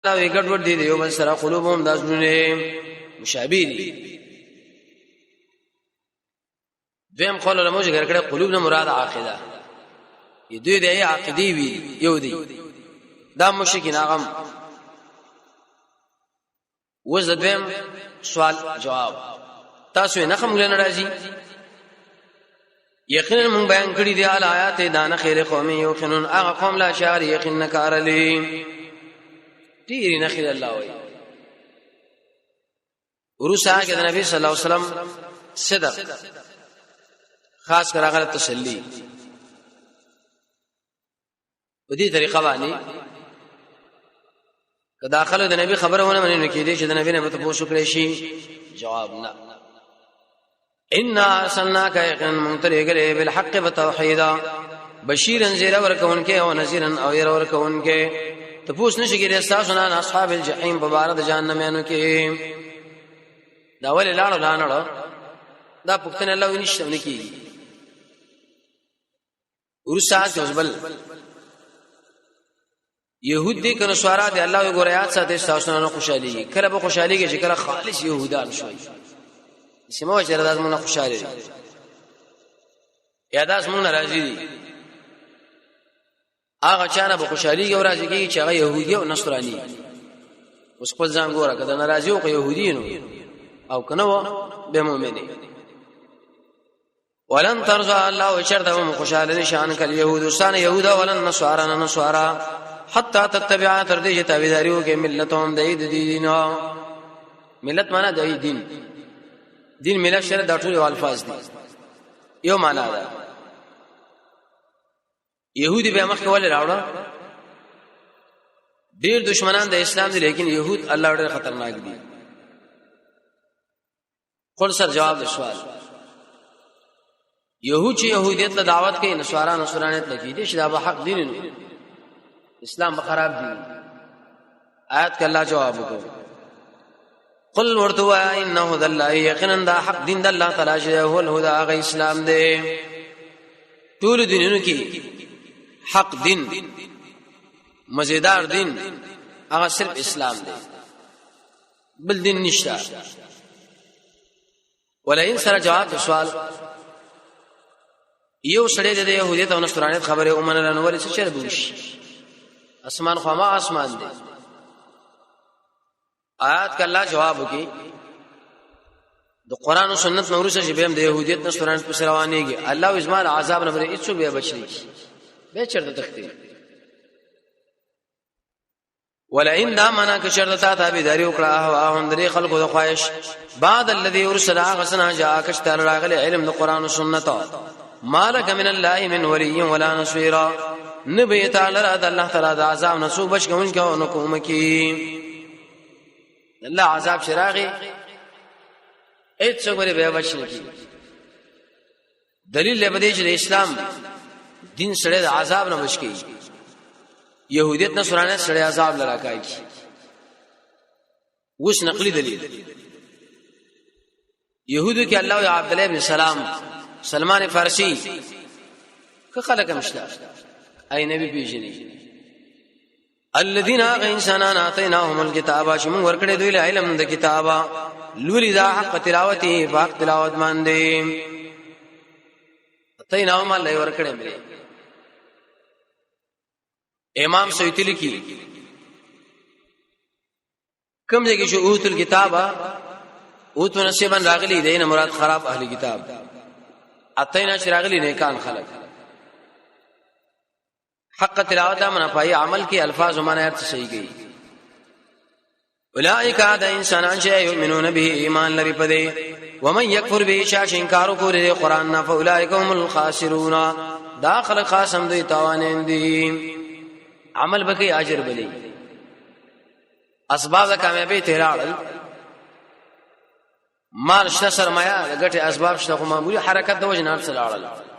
دا وی ګډوډ دي یو بل سره قلوبهم د زړونه مشابه دي. دویم قول له موږ ذکر کړه، قلوب نه مراد عقیده، دوی د عقیدې وی یو دی. دا مشکین هغه وز. دویم سوال جواب تاسو نه خم نه راځي. یقینا مونږ بیان کړی دی ال آیات دان خیر قوم یوقنون، هغه قوم لا شعر یقین نه کارلی. ډیر نه خیر الله وای. ورسره کې د نبی صلی الله علیه وسلم صدق، خاص کر هغه تسلی په دې طریقه باندې که داخله د نبی خبره ونه مني نو کې دې چې د نبی نه به تاسو کړی شي؟ جواب نه. ان ارسلناک، یقینا منترګلې، بالحق وتوحیدا، بشیرا زیر ورکونکې او نذیرا او ير ورکونکې. ته پوس نشي کېدای تاسو نه اصحاب الجحیم په بار د جهنمانو کې دا ولې لاړو لاړو؟ دا پښتنه الله ونیشته نه کیږي. ورسات اوس بل يهود دي کنه سوارا دي، الله یې ګوره یاد ساتي، تاسو نه خوشالي کله به خوشالي کې چې کله خالص يهودان شوي. سمو چې راز مونږ خوشالي دي یا داس مونږ ناراضي دي، هغه چانه به خوشالي او راضي کیږي چې هغه يهودي او نصراني. اوس خپل ځان ګوره، کله ناراضي او يهودي نو او کنه به مؤمني. ولن ترضى، الله چرته هم خوشاله نشان کل يهود سان يهودا، ولن نصارا نصارا، حتى تتبع، تر دې چې تابعداري وکړي، ملتهم، د دین. ملت معنا د دین، دین ملت سره د ټولو الفاظ دي، یو معنا ده. يهودي به مخکې ولې راوړه؟ ډیر دشمنان د اسلام دي، لیکن يهود الله ډیر خطرناک دي. قل سر جواب د سوال، يهود چې يهودیت له دعوت کوي، نصارا نصرانیت لګي دي، چې دا به حق دین نه، اسلام به خراب دي. آیات کې الله جواب وکړ، قل، ورته وایا، انه هدى الله، یقینا دا حق دین د الله تعالی چې هو الهدى، هغه اسلام دی. ټول دینونو کې حق دین، مزیدار دین هغه صرف اسلام دی، بل دین نشته. ولئن سره جواب د سوال، یو سړی د يهودیت او نصرانیت خبره ومنله نو ولې څه چر بوشي؟ اسمان خو ما اسمان دی. آیات ک الله جواب وکي، د قران او سنت نور څه چې به هم د يهودیت نصرانیت په روانيږي، الله ازمار عذاب نه بری هیڅ به بچی به چرته تختی. ولئن، دا معنا که چرته تا تابعداري وکړه او هم درې خلکو د خواهش، بعد الذي ارسل غسنا جاء کشتر راغله علم د قران او سنت، مالک من الله من ولي ولا نصير، نبي تعالی را د الله تعالی د عذاب نه څوک بچ کوون کو نو کوم کی. الله عذاب شراغي هیڅ څوک به بچ نه کی. دلیل له بده چې اسلام دین سره د عذاب نه بچ کی، يهودیت نه سرانه سره عذاب لرا کوي. اوس نقلی دلیل، يهودو کې الله او عبد الله بن سلام، سلمان فارسی که خلک مشته اي نبی پیژني. الذين انسانان اتيناهم الكتاب، چې موږ ورکړې دوی له علم د کتابه، لوري دا حق تلاوتي، حق تلاوت باندې. اتيناهم، الله ورکړې مې. امام سیوطی لیکي، کوم ځای کې چې اوت الكتاب اوت نصیبا راغلی دین، مراد خراب اهل کتاب، اتینا چې راغلی نیکان خلق. حق تلاوت من پای عمل کې الفاظ معنا هر څه صحیح گئی. اولئک، دا انسانان چې یؤمنون به، ایمان لري پدې. ومن یکفر به، شاش انکار کوي د قران نه، فاولئک هم الخاسرون، دا خلق خاصم دوی تاوانین دي. عمل بکې اجر بلی، اسباب د کامیابی تیراړل، مال شته، سرمایه، د ګټې اسباب شته، خو معمولی حرکت د وجه نه څه لاړل.